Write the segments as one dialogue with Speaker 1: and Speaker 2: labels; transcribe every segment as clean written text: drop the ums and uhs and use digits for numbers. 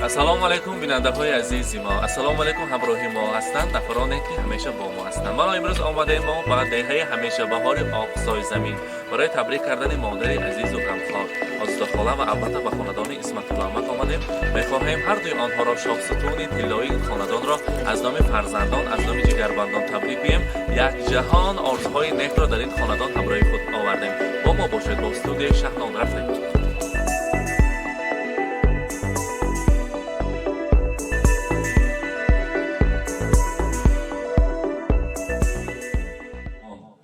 Speaker 1: Ассалому алайкум, бинандаҳои азизи мо. Ассалому алайкум, ҳамроҳи мо ҳастанд нафароне, ки ҳамеша бо мо ҳастанд. Мана, имрӯз омадаем мо ба деҳаи ҳамешабаҳори Оқсой замин барои табрик кардани модари азизу ғамхор Озодахола ва албатта ба хонадони Исматулло амак омадем. Мехоҳем ҳардуи онҳоро, шоҳсутуни тиллоии ин хонадонро, аз номи фарзандон, аз номи ҷигарбандон табрик гӯем. Як ҷаҳон орзуҳои некро дар ин хонадон ҳамроҳи худ овардем. Бо мо бошед, бо студияи Шаҳнон. Рафтем.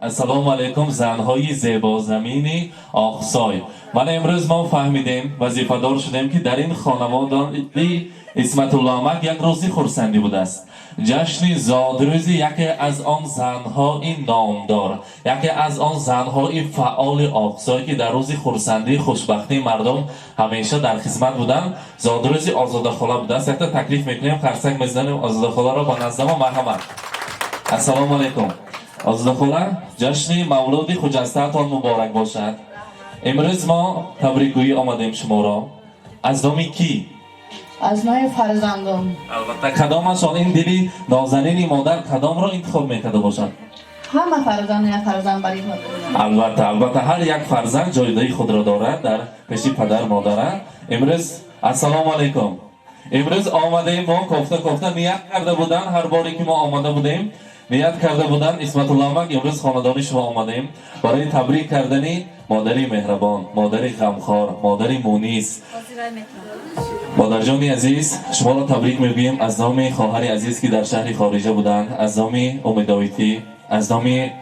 Speaker 1: Ассалому алайкум, занҳои зебозамини Оқсой. Мана, имрӯз мо фаҳмидем, вазифадор шудем, ки дар ин хонаводаи Исматулло амак як рӯзи хурсандӣ будааст, ҷашни зодрӯзи яке аз он занҳои номдор, яке аз он занҳои фаъоли Оқсой, ки дар рӯзи хурсандии хушбахтии мардум ҳамеша дар хизмат буданд. Зодрӯзи Озодахола будааст. Якта таклиф мекунем, қарсак мезанем Озодахоларо ба наздамо. Марҳамат. Ассалому алайкум, Озодахола, ҷашни мавлуди хуҷастаатон муборак бошад. Имрӯз мо табрикгӯӣ омадем шуморо. Аз номи кӣ?
Speaker 2: Аз номи фарзандон.
Speaker 1: Албатта, кадомашон? Ин дили нозанини модар кадомро интихоб мекарда бошад?
Speaker 2: Ҳама фарзанд як фарзанд барои модар.
Speaker 1: Албатта, албатта, ҳар як фарзанд ҷойгоҳи худро дорад дар пеши падар модара. Имрӯз, ассалому алайкум, имрӯз омадаем мо кофта кофта. Ният карда буданд, ҳар боре ки мо омада будем, ният карда буданд Исматулло амак. Имрӯз хонадони шумо омадаем барои табрик кардани модари меҳрабон, модари ғамхор, модари мунис. Модарҷони азиз, шуморо табрик мегӯем аз номи хоҳари азиз, ки дар шаҳри хориҷа буданд, аз номи Умедоитӣ, аз номи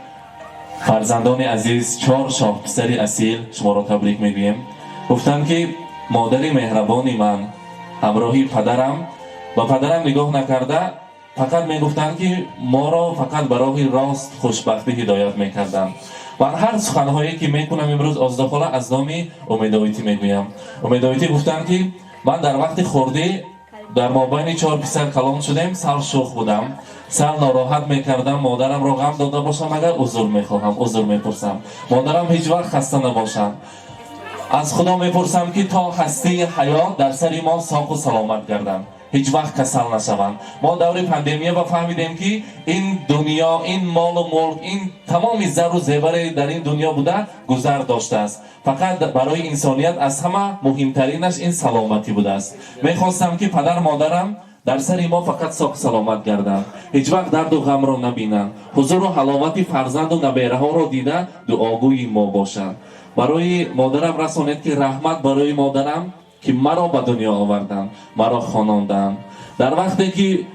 Speaker 1: фарзандони азиз, чор шоҳписари асил шуморо табрик мегӯем. Гуфтанд, ки модари меҳрабони ман ҳамроҳи падарам ба падарам нигоҳ накарда, фақат мегуфтанд, ки моро фақат ба роҳи рост, хушбахтӣ ҳидоят мекарданд. Ман ҳар суханҳое ки мекунам имрӯз, Озодахола, аз номи Умедоитӣ мегӯям. Умедоитӣ гуфтанд, ки ман дар вақти хурдӣ дар мобайни чор писар калон шудем, сал шӯх будам, сал нороҳат мекардам. Модарамро ғам дода бошам агар, узр мехоҳам, узр мепурсам. Модарам ҳеҷ вақт хаста набошанд. Аз Худо мепурсам, ки то ҳастии ҳаёт дар сари мо соқу саломат гарданд, ҳеҷ вақт касал нашаванд. Мо даври пандемия ба фаҳмидем, ки ин дунё, ин молу мулк, ин тамоми зару зеваре дар ин дунё буда гузар доштааст. Фақат барои инсоният аз ҳама муҳимтаринаш ин саломатӣ будааст. Мехостам, ки падар модарам дар сари мо фақат соқ саломат гарданд, ҳеҷ вақт дарду ғамро набинанд, ҳузуру ҳаловати фарзанду набераҳоро дида дуогӯи мо бошанд. Барои модарам расонед, ки раҳмат барои модарам, ки маро ба дунё оварданд, маро хононданд. Дар вақте ки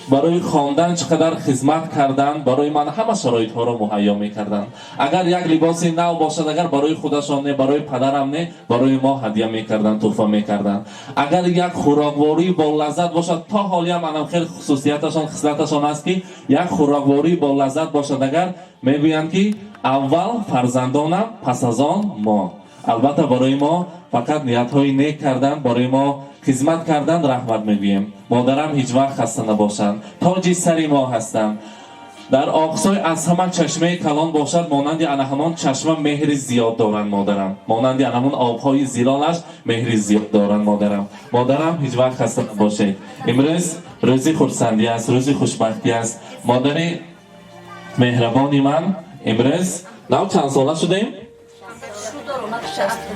Speaker 1: барои хондан чӣ қадар хизмат карданд, барои ман ҳама шароитҳоро муҳайё мекарданд. Агар як либоси нав бошад агар, барои худашон не, барои падарам не, барои мо ҳадя мекарданд, тӯҳфа мекарданд. Агар як хӯроквории болаззат бошад, то ҳолиам анам хел хусусияташон, хислаташон аст, ки як хӯроквории болаззат бошад агар, мегӯянд, ки аввал фарзандонам, пас аз он мо. Албатта, барои мо фақат ниятҳои нек карданд, барои мо хизмат карданд. Раҳмат мегӯем. Модарам ҳеҷ вақт хаста набошанд, тоҷи сари мо ҳастанд. Дар Оқсой аз ҳама чашмаи калон бошад, монанди ана ҳамон чашма меҳри зиёд доранд модарам, монанди ана ҳамон обҳои зилолаш меҳри зиёд доранд модарам. Модарам, ҳеҷ вақт хаста набошед. Имрӯз рӯзи хурсандӣ аст, рӯзи хушбахтӣ аст. Модари меҳрабони ман имрӯз нав чанд сола шудем?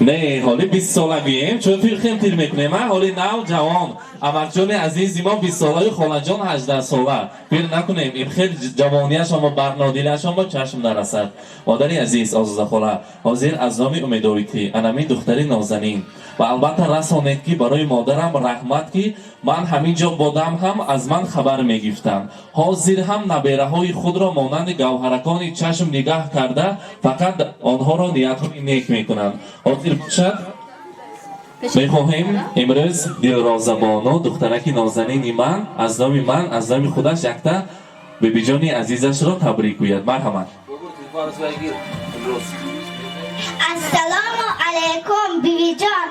Speaker 1: Не, ҳоли 20 сола гӯем, чун фирхем тир мекунем. А ҳоли нав ҷавон, амакҷони азизи мо 20 солаю холаҷон 18 сола. Фир накунем, им хел ҷавонияшон барнодилашон ба чашм нарасад. Модари азиз Озодахола, ҳозир аз номи Умедоитӣ, анамин духтари нозанин, ва албатта расонед, ки барои модарам раҳмат, ки ман ҳамин ҷо бодам ҳам аз ман хабар мегифтам, ҳозир ҳам набераҳои худро монанди гавҳаракони чашм нигаҳ карда, фақат онҳоро ниятҳои нек мекунанд. Ҳозир бошад, мехоҳем имрӯз Дилрозабону, духтараки нозанини ман, аз номи ман, аз номи худаш якта бибиҷони азизашро табрик гӯяд. Марҳамат.
Speaker 3: Ассалому алайкум, бибиҷон,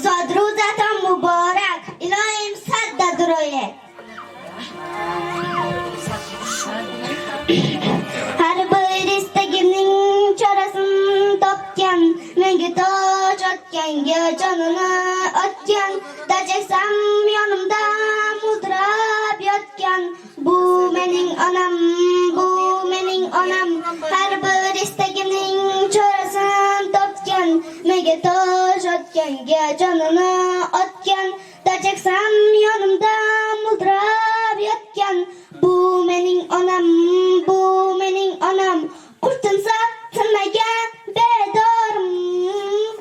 Speaker 3: зодрӯзатон муборак, илоҳим садда дуроед. Har bir istagimning chorasini topgan, menga tosh otganga jonini otgan, dajaksam yonimda. Tosh otganga jonini otgan, Dachaksam yonimda mudrab yotgan. Bu mening onam, bu mening onam. Qurtinsa tinmagan bedorim.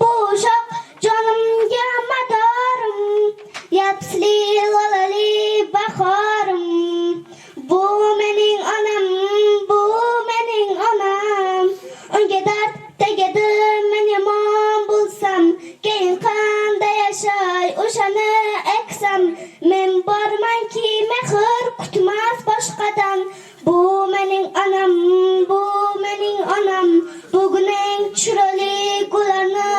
Speaker 3: Bu shoq jonimga madorim. Yapsli lolali bahorim. Bu mening onam, bu mening onam. Unga dard tegadi, men yomon bo'lsam, keyin qanday yashay o'shani eksam. Men bormanki, mehr kutmas boshqadan. Bu mening onam, bu mening onam. Bugun eng chiroyli gullarni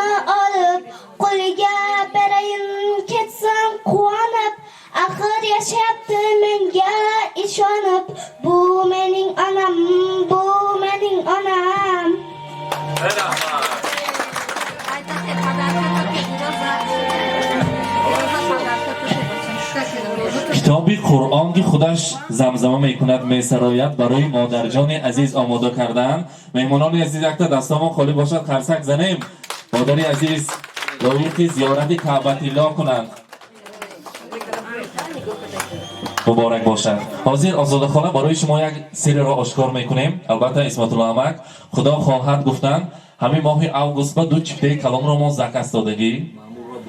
Speaker 3: olib qo'liga berayin, ketsin quvonib. Axir yashayapti menga ishonib. Bu mening onam, bu mening onam.
Speaker 1: Китоби Қуръон, ки худаш замзама мекунад, месарояд, барои модарҷони азиз омода кардаанд. Меҳмонони азиз, якта дастомон холӣ бошад, қарсак занем. Модари азиз лоиқи зиёрати Каъбатилло кунанд. Муборак бошад. Ҳозир, Озодахона, барои шумо як сирреро ошкор мекунем. Албатта, Исматулло амак, Худо хоҳад, гуфтанд, ҳамин моҳи август ба ду чифтаи калонро мо заказ додагӣ.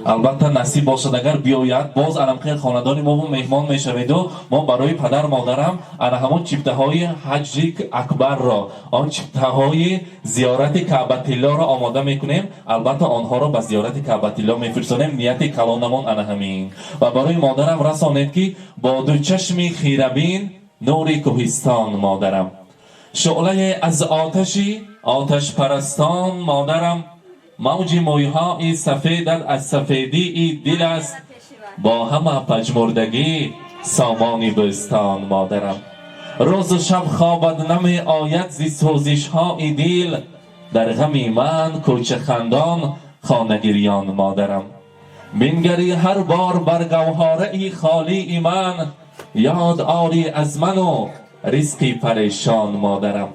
Speaker 1: Албатта, насиб бошад, агар биёяд, боз аламхел хонадони мову меҳмон мешаведу мо барои падар модарам ана ҳамон чифтаҳои ҳаҷи акбарро, он чифтаҳои зиёрати Каъбатиллоро омода мекунем. Албатта, онҳоро ба зиёрати Каъбатилло мефирсонем. Нияти калонамон ана ҳамин. Ва барои модарам расонед, ки бо ду чашми хирабин нури кӯҳистон модарам, шӯълае аз оташи оташпарастон модарам, мавҷи мӯйҳои сафедат аз сафедии дил аст, бо ҳама пажмурдагӣ сомони бӯстон модарам, рӯзу шаб хобат намеояд зи сӯзишҳои дил, дар ғами ман кӯчахандон, хонагирён модарам, бингарӣ ҳар бор бар гавҳораи холии ман, ёд орӣ аз ману ризқи парешон модарам,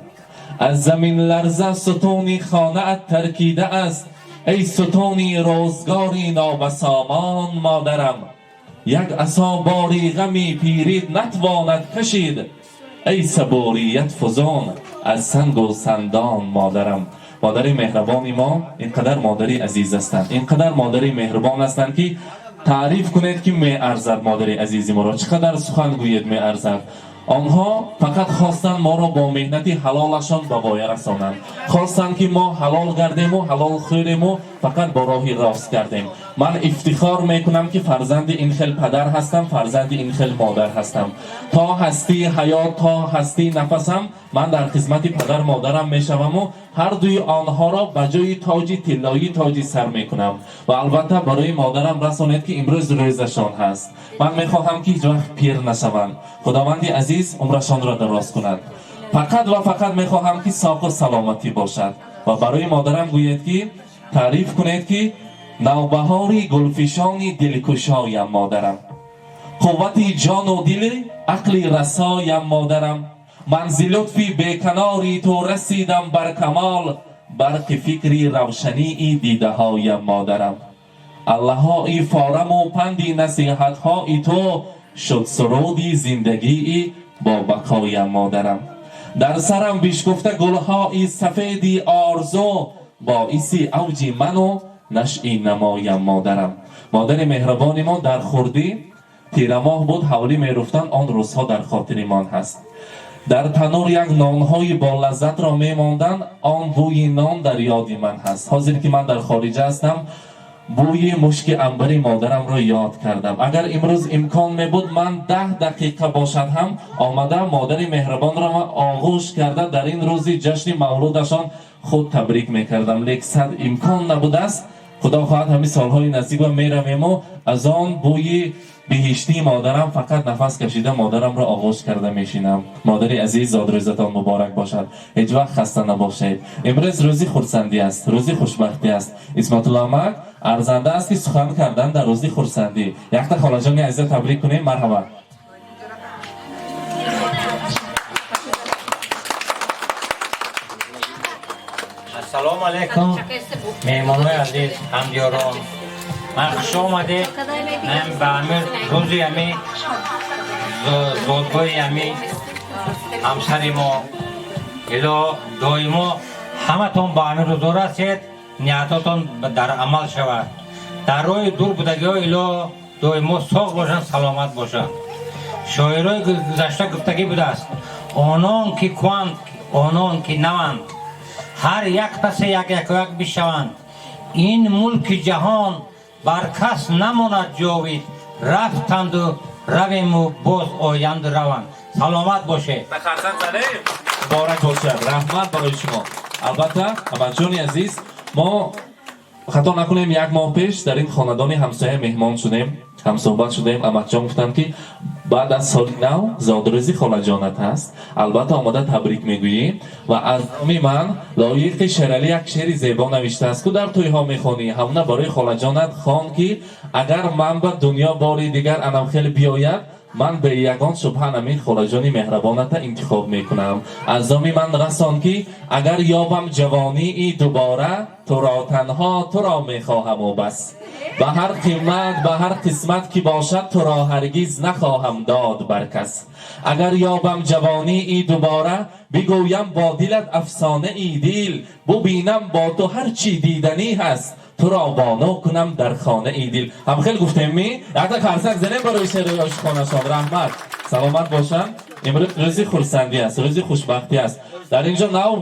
Speaker 1: аз замин ларза сутуни хонаат таркида аст, эй сутуни рӯзгори нобасомон модарам, як асо бори ғами пирит натвонад кашид, эй сабурият фузун аз сангу сандон модарам. Модари меҳрабони мо ин қадар модари азиз ҳастанд, ин қадар модари меҳрубон ҳастанд, ки таъриф кунед, ки меарзад. Модари азизи моро чӣ қадар сухан гӯед, меарзад. Онҳо фақат хостанд моро бо меҳнати ҳалолашон ба воя расонанд. Хостанд, ки мо ҳалол гардему ҳалол хӯрему фақат бо роҳи рост гардем. Ман ифтихор мекунам, ки фарзанди ин хел падар ҳастам, фарзанди ин хел модар ҳастам. То ҳастии ҳаёт, то ҳастии нафасам, ман дар хизмати падар модарам мешаваму ҳар дуи онҳоро ба ҷои тоҷи тиллоӣ тоҷи сар мекунам. Ва албатта, барои модарам расонед, ки имрӯз рӯзашон ҳаст. Ман мехоҳам, ки ҳеҷ вақт пир нашаванд. Худованди азиз умрашонро дароз кунад. Фақат ва фақат мехоҳам, ки соқу саломатӣ бошад. Ва барои модарам гӯед, ки таъриф кунед, ки навбаҳори гулфишони дилкушоям модарам, қуввати ҷону дили ақли расоям модарам, ман зи лутфи беканори ту расидам бар камол, барқи фикри равшании дидаҳоям модарам, аллаҳои фораму панди насиҳатҳои ту шуд суруди зиндагии бо бақоям модарам, дар сарам бишкуфта гулҳои сафеди орзу боиси авҷи ману нашъи намоям модарам. Модари меҳрабони мо дар хурдӣ тирамоҳ буд, ҳавлӣ меруфтанд. Он рӯзҳо дар хотиримон ҳаст. Дар танур як нонҳои болаззатро мемонданд, он бӯи нон дар ёди ман ҳаст. Ҳозир ки ман дар хориҷа ҳастам, бӯи мушки анбари модарамро ёд кардам. Агар имрӯз имкон мебуд, ман 10 дақиқа бошад ҳам омада, модари меҳрабонро оғӯш карда, дар ин рӯзи ҷашни мавлудашон худ табрик мекардам. Лек сад имкон набудааст. Худо хоҳад, ҳамин солҳои наздик меравему аз он бӯи биҳиштии модарам фақат нафас кашида, модарамро оғӯш карда мешинам. Модари азиз, зодрӯзатон муборак бошад, ҳеҷ вақт хаста набошед. Имрӯз рӯзи хурсандӣ аст, рӯзи хушбахтӣ аст. Исматулло амак, арзанда аст, ки сухан кардан дар рӯзи хурсандӣ. Якта холаҷони азиза табрик кунем. Марҳамат.
Speaker 4: Ассалому алайкум, меҳмонои азиз, ҳамдиёрон. Ман хуш омадед. Ман ба ҳамин рӯзи ҳами зодгоҳи ҳами ҳамсари мо. Ило доимо ҳаматон ба ҳамин рӯзо расед, ниятотон дар амал шавад. Дар роҳи дур будагиҳо ило доимо соғ бошанд, саломат бошанд. Шоирои гузашта гуфтагӣ будааст: онон ки куанд, онон ки наванд, ҳар як пасе як якояк бишаванд. Ин мулки ҷаҳон бар кас намонад ҷовид, рафтанду равему боз оянду раванд. Саломат бошед.
Speaker 1: Муборак бошад, раҳмат барои шумо. Албатта, амаҷони азиз, мо хато накунем, як моҳ пеш дар ин хонадони ҳамсоя меҳмон шудем, ҳамсӯҳбат шудем. Амакҷон гуфтанд, ки баъд аз соли нав зодрӯзи холаҷонат ҳаст, албатта омода табрик мегӯем. Ва аз номи ман лоиқи Шералӣ як шеъри зебо навиштааст, ку дар тӯйҳо мехонӣ, ҳамона барои холаҷонат хон, ки агар ман ба дунё бори дигар анам хеле биёяд, ман бе ягон шубҳа ҳамин холаҷони меҳрабоната интихоб мекунам. Аз номи ман расон, ки агар ёбам ҷавонии дубора, туро, танҳо туро мехоҳаму бас. Ба ҳар қимат, ба ҳар қисмат ки бошад, туро ҳаргиз нахоҳам дод бар кас. Агар ёбам ҷавонии дубора, бигӯям бо дилат афсонаи дил, бубинам бо ту ҳар чӣ диданӣ ҳаст, туро боно кунам дар хонаи дил. Ҳам хел гуфтем ми? Якта қарсак занем барои шеъри ошиқонашон. Раҳмат, саломат бошанд. Имрӯз рӯзи хурсандӣ аст, рӯзи хушбахтӣ аст. Дар инҷо нав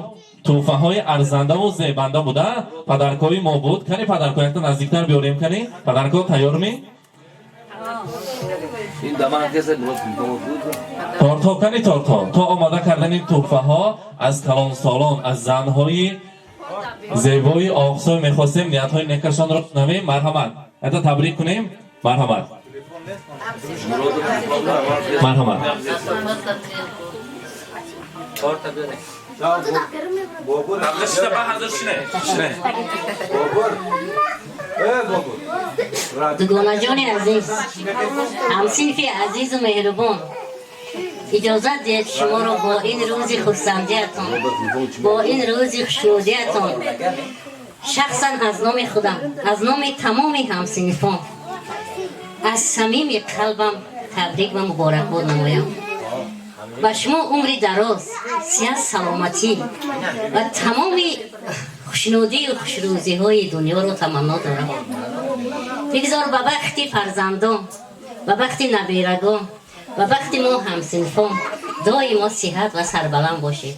Speaker 1: тӯҳфаҳои арзандаву зебанда буда, подарк ҳои мо буд. Кани подарк ҳо, якта наздиктар биёрем. Кани подарк ҳо тайёр ми?
Speaker 5: Ин даман касе
Speaker 1: Тортҳо кани, тортҳо? То омода кардани тӯҳфаҳо аз калонсолон, аз занҳои зебои Оқсой мехостем ниятҳои некашонро шунавем. Марҳамат, якта табрик кунем. Марҳамат, марҳамат.
Speaker 4: Торта берем.
Speaker 5: Бобур.
Speaker 1: Шина, ба ҳазур шине, шине.
Speaker 5: Бобур. Э Бобур.
Speaker 6: Дугонаҷони азиз, ҳамсинфи азизу меҳрубон, иҷозат диҳед шуморо бо ин рӯзи хурсандиятон, бо ин рӯзи хушнудиятон шахсан аз номи худам, аз номи тамоми ҳамсинфон аз самими қалбам табрик ва муборакбод намоям. Ба шумо умри дароз, сиҳат, саломатӣ ва тамоми хушнудию хушрӯзиҳои дунёро таманно дорам. Бигзор ба бахти фарзандон, ба бахти набирагон, ба бахти мо ҳамсинфон доимо сиҳат ва сарбаланд бошед,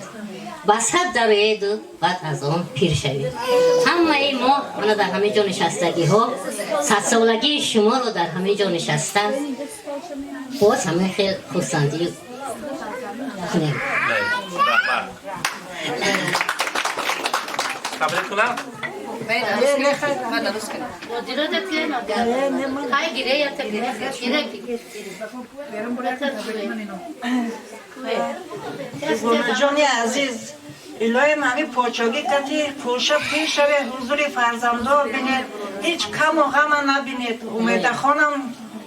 Speaker 6: ба сад дароеду баъд аз он пир шавед. Ҳамаи мо мана дар ҳамин ҷо нишастагиҳо садсолагии шуморо дар ҳамин ҷо нишаста боз ҳамин хел хурсандӣ кунем.
Speaker 1: Раҳмат. Табрик кунам.
Speaker 7: Ҷони азиз, илоҳим ҳами почогӣ кати пӯша пир шаве, ҳузури фарзандо бинед, ҳеҷ каму ғама набинед. Умедахонам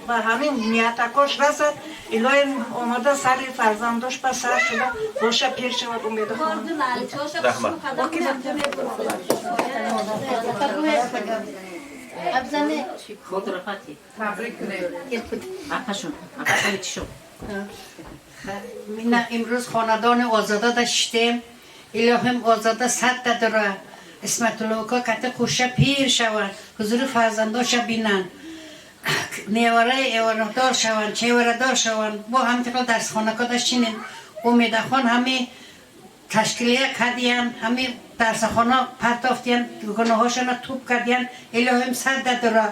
Speaker 7: ба ҳамин ниятакош расад. Илоҳим омода сари фарзандош ба сар шуда боша, пир шавад Умедахон.
Speaker 1: Раҳмат.
Speaker 8: Мина имрӯз хонадони Озода даштем. Илоҳим Озода садта дура. Исматуллока кати қуша пир шаванд, ҳузури фарзандоша бинанд. Невараи эварадор шаванд, чеварадор шаванд. Бо ҳамтиқо дарсхонако дашинем. Умедахон ҳами ташкилия кардиян, ҳами дарсхона партофтиян, гуноҳошона туб кардиян. Илоҳим садда дура.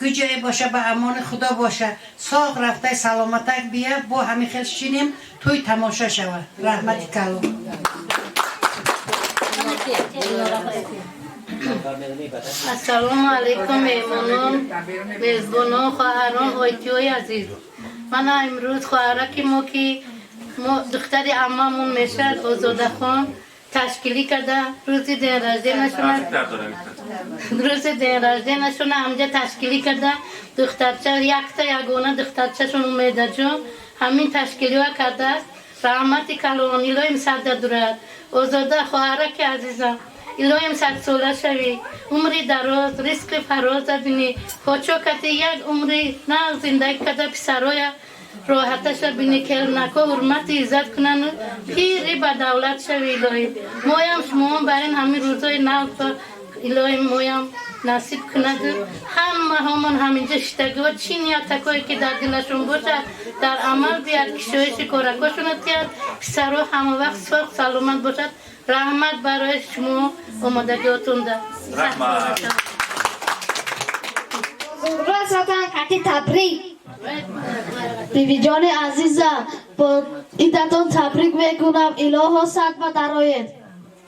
Speaker 8: Куҷое боша, ба амони Худо боша. Соғ рафтай, саломатак бия, бо ҳами хел шинем, тӯй тамоша шава. Раҳмати калон.
Speaker 9: Ассалому алайкум, меҳмонон, мезбонон, хоҳарон, ойтиҳои азиз. Мана имрӯз хоҳараки мо, ки мо духтари аммамон мешавад, Озодахон ташкилӣ карда рӯзи день рождения шона, рӯзи день рождения шона ҳамҷа ташкилӣ карда. Духтарча, якта ягона духтарчашон Умедаҷон ҳамин ташкилиҳо кардааст. Раҳмати калон, илоҳим сарда дурад. Озода, хоҳараки азизам. Илоҳим садсола шавӣ, умри дароз, ризқи фароза бинӣ, почо кати як умри нағз зиндагӣ карда, писароя роҳаташа бинӣ, келнако ҳурмати иззат кунану пири ба давлат шавӣ. Илоҳӣ, моям шумоам бар ин ҳамин рӯзои нав илоҳи моям насиб кунаду ҳамаҳомон ҳаминҷа шиштагиҳо чӣ ниятакое ки дар дилашон бошад, дар амал бияд, кишоиши коракошона тиҳад, писаро ҳама вақт соғ саломат бошад. Раҳмат барои шумо омодагиотонда.
Speaker 1: Раҳмат.
Speaker 3: Расатан кати табрик. Бибиҷони азизам, бо идатон табрик мекунам. Илоҳо, сад ба дароед.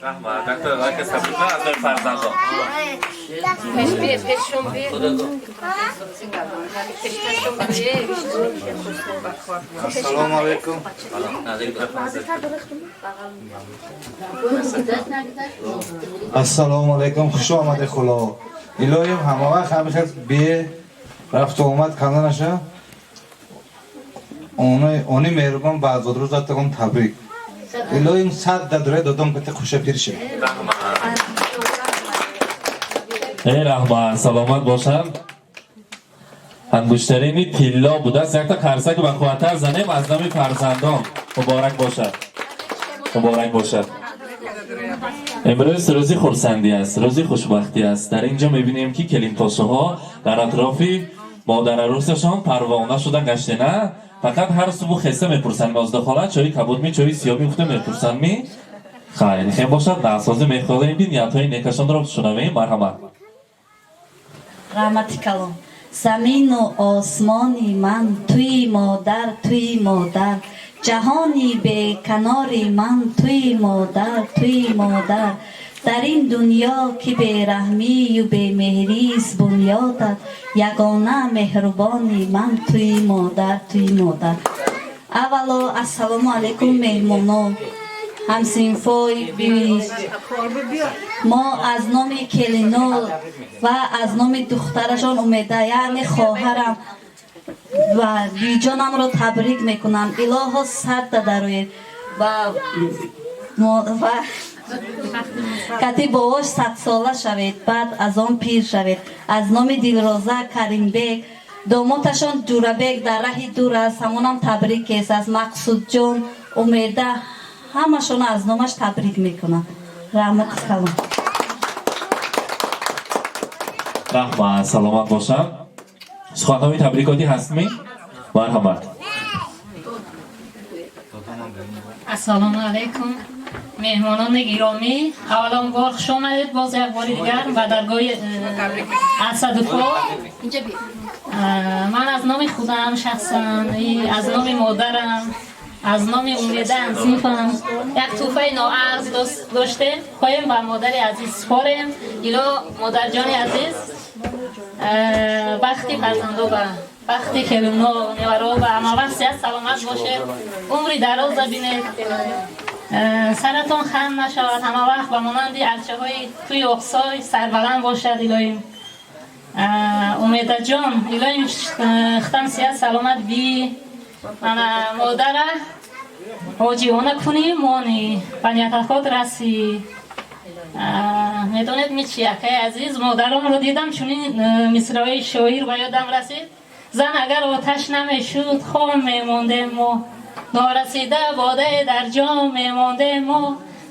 Speaker 1: Раҳмат. Доктор ака, табрик аз номи фарзандон.
Speaker 10: Пеш бе, пешум бе.
Speaker 5: Ассалому алайкум. Ассалому алайкум. Хуш омаде хуло. Илоҳим, ҳама вақт ҳамин хел бе рафту омад канда наша. Они меҳрубон ба зодрӯзатон табрик. Илоҳим, сад дадуре додом кати хуша пир шавед.
Speaker 1: Э, раҳмат, саломат бошанд. Ангуштарини тилло будааст. Якта қарсак ба қувваттар занем аз номи фарзандон. Муборак бошад, муборак бошад. Имрӯз рӯзи хурсандӣ аст, рӯзи хушбахтӣ аст. Дар ин ҷо мебинем, ки келинпошаҳо дар атрофи модарарӯсашон парвона шуда гаштена. Фақат ҳар субҳу хеста мепурсанд: моздахола, чои кабудми, чои сиёҳми? Гуфта мепурсанд ми? Хайр, хем бошад, насозӣ мехоҳем, ки ниятҳои некашонро шунавем. Марҳамат.
Speaker 11: Раҳмати калон. Замину осмони ман туи модар, туи модар, ҷаҳони беканори ман туи модар, туи модар. Дар ин дунё ки бераҳмию бемеҳрист бунёдат, ягона меҳрубони ман туи модар, туи модар. Аввало, ассалому алайкум, меҳмонон, ҳамсинфои биби. Мо аз номи келино ва аз номи духтарашон Умеда, яъне хоҳарам, ва биҷонамро табрик мекунам. Илоҳо, садда дароед ва кати бовош садсола шавед, баъд аз он пир шавед. Аз номи Дилроза, Каримбек, домоташон Ҷурабек дар раҳи дур аст, ҳамонам табрик кес. Аз Мақсудҷон, Умеда, ҳамашона аз номаш табрик мекунам. Раҳмати калон.
Speaker 1: Раҳмат, саломат бошам. Суханҳои табрикотӣ ҳастми? Марҳамат.
Speaker 12: Ассалому алайкум, меҳмонони гиромӣ. Аввалон бор хуш омадед боз як бори дигар ба даргоҳи Асадуфо. Ман аз номи худам шахсан, аз номи модарам, аз номи Умеда ҳамсинфам як тӯҳфаи ноарз доштем, хоҳем ба модари азиз супорем. Ило модарҷони азиз, бахти фарзандо ба бахти келино неваро ба ҳамавақт сиҳат саломат бошед, умри дароза бинед, саратон хам нашавад, ҳамавақт ба монанди арчаҳои тӯи Оқсой сарбаланд бошад. Илоҳим, Умедаҷон, илоҳим, хитам сиҳат саломат би. Мана модара ҳоҷиона кунӣ, мони ба ниятахот расӣ. Медонед ми чи, акаи азиз, модаронро дидам, чунин мисраҳои шоир ба ёдам расид: зан агар оташ намешуд, хом мемондем мо, норасида бодае дар ҷом мемондем мо.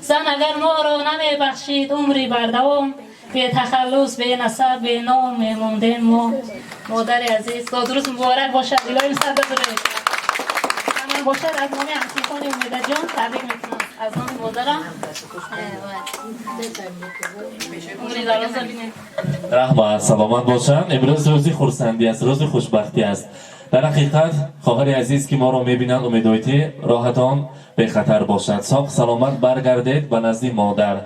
Speaker 12: Зан агар моро намебахшид умри бардавом, бетахаллус, бенасаб, беном мемондем мо. Модари азиз, зодрӯз муборак бошад. Илоҳим, сада дуред ман бошад. Аз номи ҳамсинфони Умедаҷон табрик мекунам, аз номи модарам. Умри дароза бинед.
Speaker 1: Раҳмат, саломат бошанд. Имрӯз рӯзи хурсандӣ аст, рӯзи хушбахтӣ аст. Дар ҳақиқат, хоҳари азиз, ки моро мебинанд, умедоитӣ роҳатон бехатар бошад, соғ саломат баргардед ба назди модар.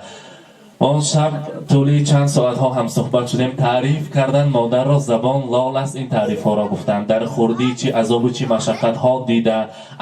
Speaker 1: Он шаб тӯли чанд соатҳо ҳамсуҳбат шудем. Таъриф кардан модарро забон лол аст. Ин таърифҳоро гуфтанд: дар хурдӣ чӣ азобу чӣ машаққатҳо дида,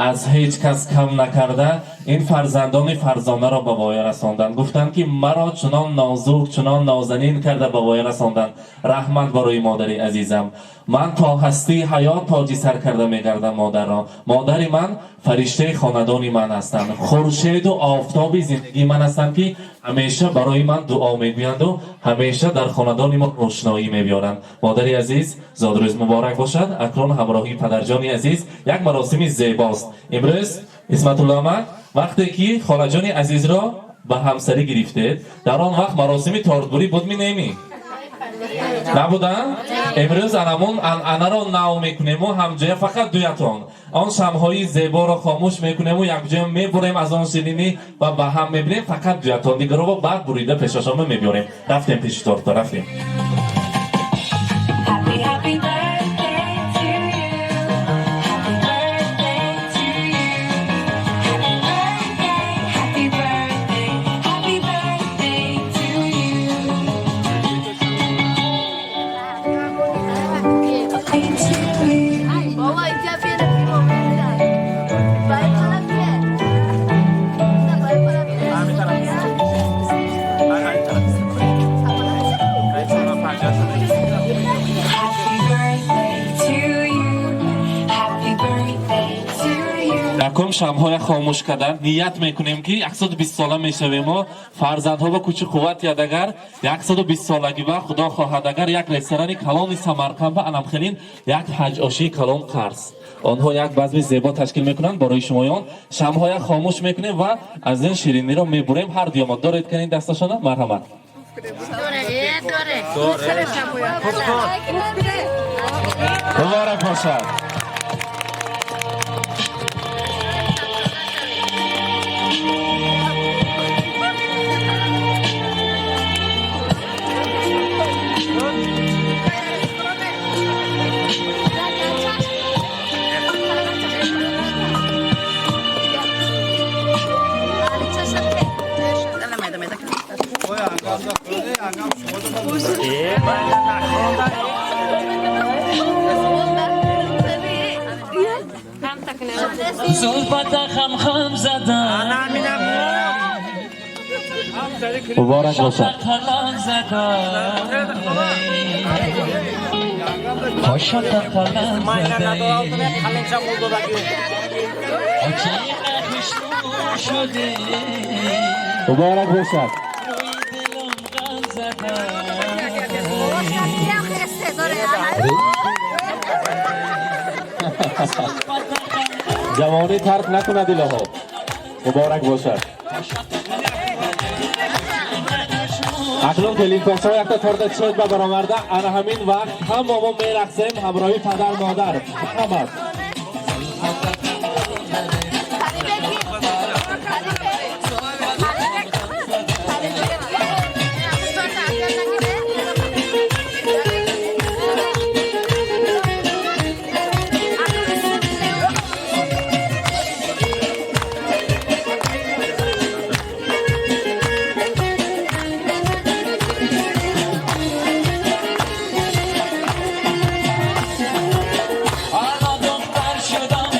Speaker 1: аз ҳеҷ кас кам накарда, ин фарзандони фарзонаро ба воя расонданд. Гуфтанд, ки маро чунон нозук, чунон нозанин карда ба воя расонданд. Раҳмат барои модари азизам. Ман то ҳастии ҳаёт тоҷи сар карда мегардам модарро. Модари ман фариштаи хонадони ман ҳастанд, хуршеду офтоби зиндагии ман ҳастанд, ки ҳамеша барои ман дуо мегӯянду ҳамеша дар хонадони мо рӯшноӣ мебиёранд. Модари азиз, зодрӯз муборак бошад. Акнун ҳамроҳии падарҷони азиз як маросими зебост имрӯз. Исматулло амак, вақте ки холаҷони азизро ба ҳамсарӣ гирифтед, дар он вақт маросими тортбурӣ будми, неми набуданд? Имрӯз анамун анъанаро нав мекунему ҳамҷоя фақат дуятон он шамъҳои зеборо хомӯш мекунему якҷоя мебурем аз он ширинӣ ва ба ҳам мебинем, фақат дуятон, дигароро баъд бурида пешашонро мебиёрем. Рафтем пеши торта, рафтем.
Speaker 13: Happy, happy birthday to you. Happy birthday to you. Happy birthday, happy birthday, happy birthday to you. To you.
Speaker 3: بابا اینجا بیا باید کنم بیا نه باید کنم بیا.
Speaker 13: Happy birthday to you. Happy birthday to you.
Speaker 1: Якум шамъҳоя хомӯш кардан ният мекунем, ки 120 сола мешавему фарзандҳо ба кӯчи қувват ядагар 120 солагӣ ба худо хоҳад агар як ресторани калони Самарқанд ба анамхелин як ҳаҷошии калон қарз онҳо як базми зебо ташкил мекунанд барои шумоён. Шамъҳоя хомӯш мекунем ва аз ин шириниро мебурем ҳар дуёмо. Доред канин дасташона, марҳамат.
Speaker 9: Дора, дора.
Speaker 1: Муборак бошад.
Speaker 14: Зулфата хам хам задан.
Speaker 1: Муборак бошад.
Speaker 14: Қалам задан. Қошата қалам задаи. Очиқа хушрӯ шуде.
Speaker 1: Муборак бошад.
Speaker 14: Дилам ғам задан.
Speaker 1: Ҷавонӣ тарк накунад илоҳо. Муборак бошад. Акнун келинкосҳо якта торта чой ба бароварда, ана ҳамин вақт ҳама мо мерақсем ҳамроҳи падар модар. Марҳамат.
Speaker 14: Ана духтар шудам.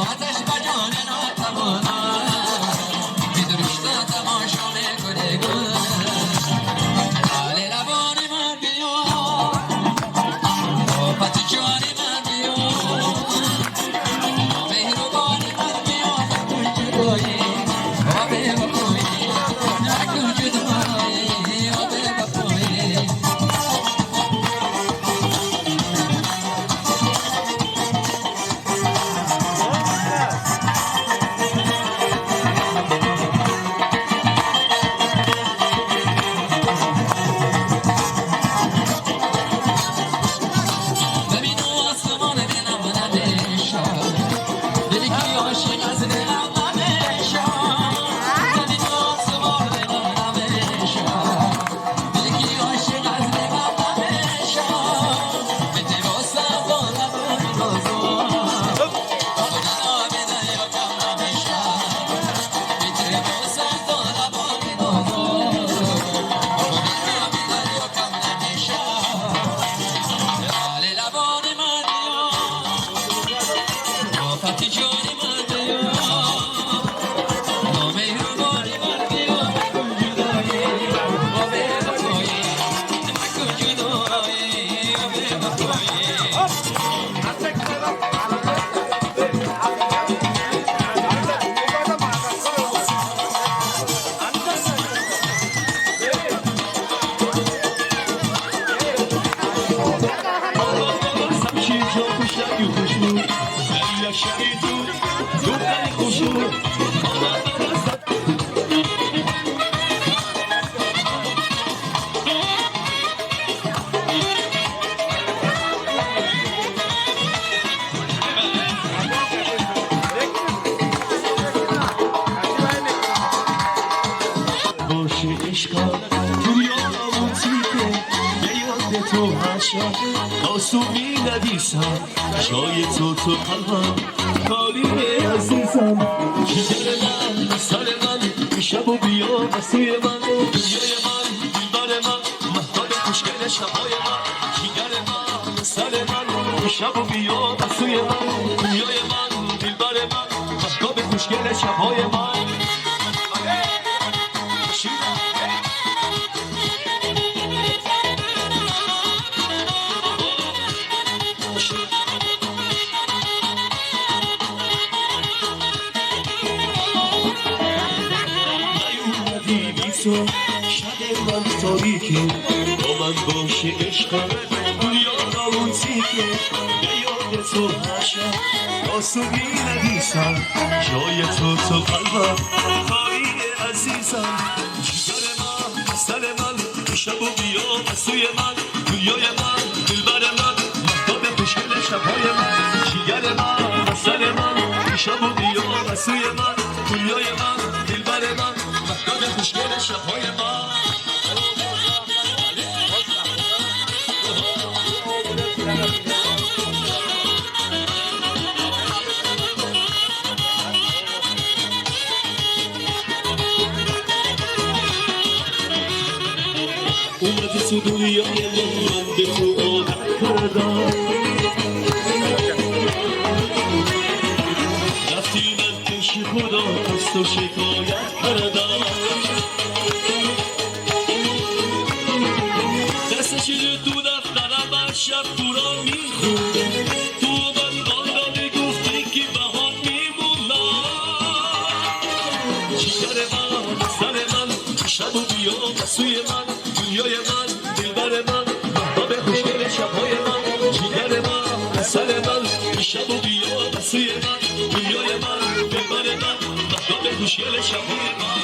Speaker 14: آتش به جان ناتوانا. جای تو تو قلبم خالیه عزیزم، جگر من سر من شب و بیا واسه من، دنیای من دلبر من مهتاب خوشگل شبای من، جگر من سر من شب و بیا واسه من، دنیای من دلبر من مهتاب خوشگل شبای من. شب من تاریکه با من باشه عشقم، دنیا اون تیکه به یاد تو هر شب آسونی ندیسم، جای تو تو قلبم خالیه عزیزم، جگر من سر من شب و بیا سوی من، دنیای من دلبر من مهتاب خوشگل شبهای من، جگر من سر من شب و بیا سوی من، دنیای من دلبر من مهتاب خوشگل شبهای من. اومدی تو دنیای من به تو عادت کردم، رفتی من پیش خدا از تو شکایت کردم، دستش تو دفترم هر شب قرآن میخوند، تو من بالا میگفتی که بهات میمونم، جگر من سر من شب و بیا سوی من، دنیای من دلبر من مهتاب خوشگل شبهای من، جگر من سر من شب و بیا سوی من، دنیای من دلبر من مهتاب خوشگل شبهای من.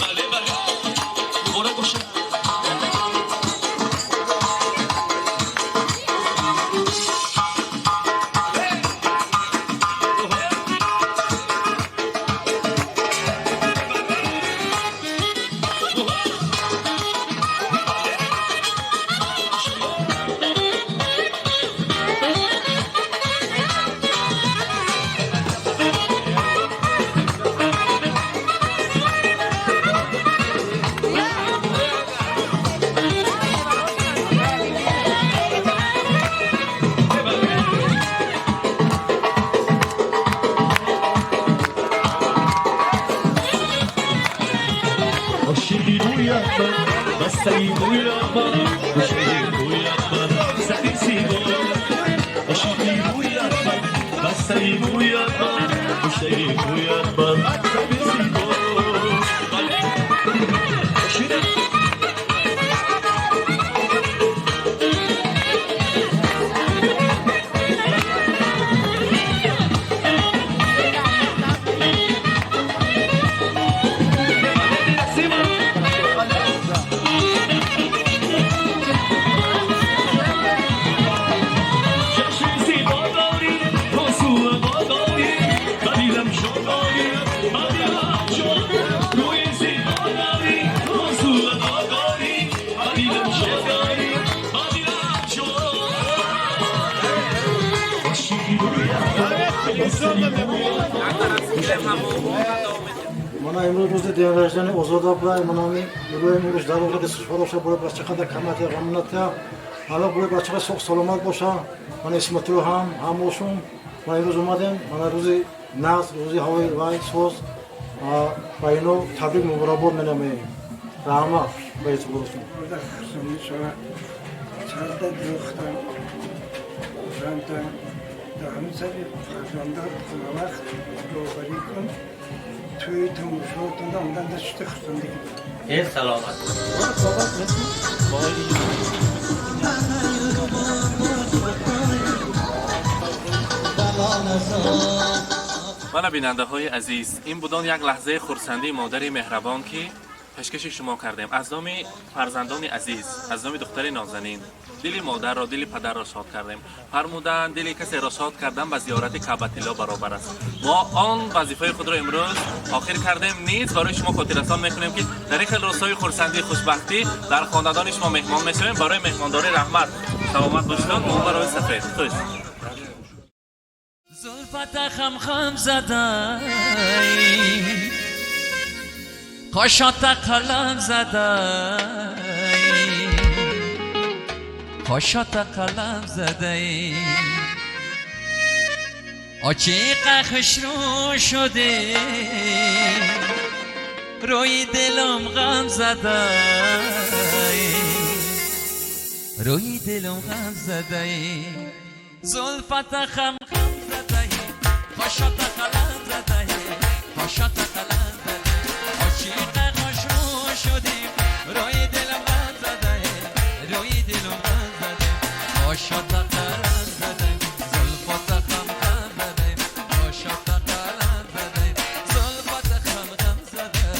Speaker 14: بله بله مبارک باشه.
Speaker 15: Мана имрӯз рӯзи день рождения Озода буда, манами илоҳим имрӯз дар оғози сушфа боша, бояд бачақа камати ғамната, ҳала бояд бачақа соғ саломат боша. Мана Исматулло ҳам ҳамошун. Мана имрӯз омадем, мана рӯзи нағз, рӯзи ҳавои вай соз, ба ино табрик муборакбод менамоем. Раҳмат ба эътиборотон.
Speaker 16: Чарда духтам, фарзандам, ҳамсари фарзандат ҳамавақт роҳбарӣ кун, тӯи тамошоатон омадан дашта хурсандӣ.
Speaker 4: Э саломат.
Speaker 1: Мана, бинандаҳои азиз, ин будон як лаҳзаи хурсандии модари меҳрабон, ки пешкаши шумо кардем аз номи фарзандони азиз, аз номи духтари нозанин. Дили модарро, дили падарро шод кардем. Фармуданд, дили касеро шод кардан ба зиёрати Каъбатилло баробар аст. Мо он вазифаи худро имрӯз охир кардем. Низ барои шумо хотиррасон мекунем, ки дар ин хел рӯзҳои хурсандӣ, хушбахтӣ дар хонадони шумо меҳмон мешавем. Барои меҳмондорӣ раҳмат, саломат бошед. Мо барои сафед хуш.
Speaker 17: زلفت خم خم زده، قاشات قلم زده، قاشات قلم زده. آچیق خوش رو شده، روی دلم غم زده، روی دلم غم زده. زلفت خم خم زده، قاشات قلم زده، قاشات قلم زده. عاشق خوش رو شدیم، روی دلم غم زده، روی دلم غم زده. قاشات قلم زده، زلفات خم خم زده، قاشات قلم زده، زلفات خم خم زده.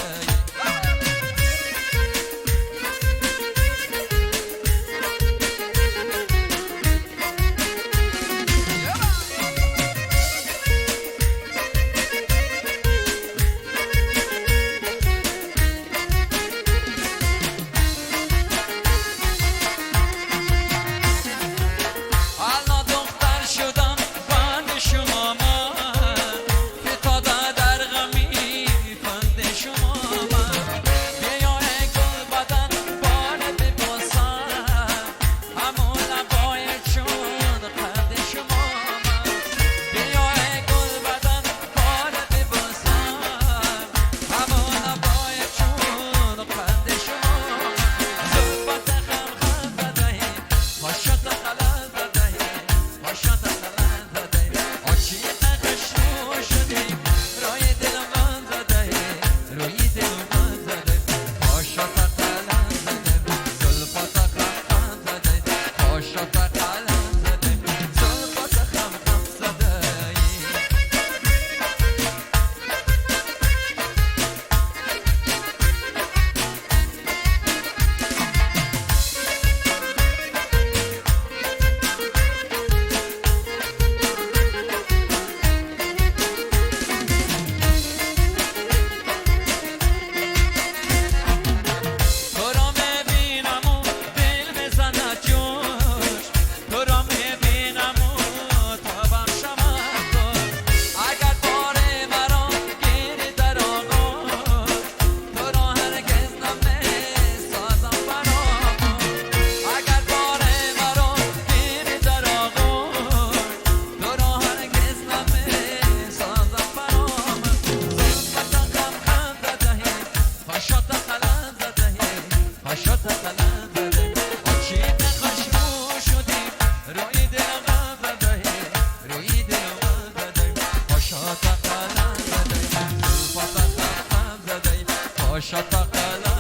Speaker 17: الان دختر شدم، بند شما من، فتاده در غمی پند شما من. بیا ای گل بدن بار ببوسم، همون لبای چون قند شما من. بیا ای گل بدن بار ببوسم، همون لبای چون قند شما من. زلفت خم خم زده، قاشات قلم زده، قاشات قلم زده. عاشق خوش رو شدیم، روی دلم غم زده، روی دلم غم زده. قاشات قلم زده، زلفات خم خم زده، قاشات قلم زده، زلفات خم خم زده. تو را میبینم و دل میزند جوش، تو را میبینم و تابم شود خوش. اگر بار مرا گیری در آغوش، تو را هرگز نمیسازم فراموش. اگر بار مرا گیری در آغوش، تو را هرگز نمیسازم فراموش. زلفت خم خم زده، قاشات قلم زده، قاشات قلم زده. عاشق خوش رو شدیم، روی دلم غم زده، روی دلم غم زده. قاشات قلم زده، زلفات خم خم زده، قاشات قلم.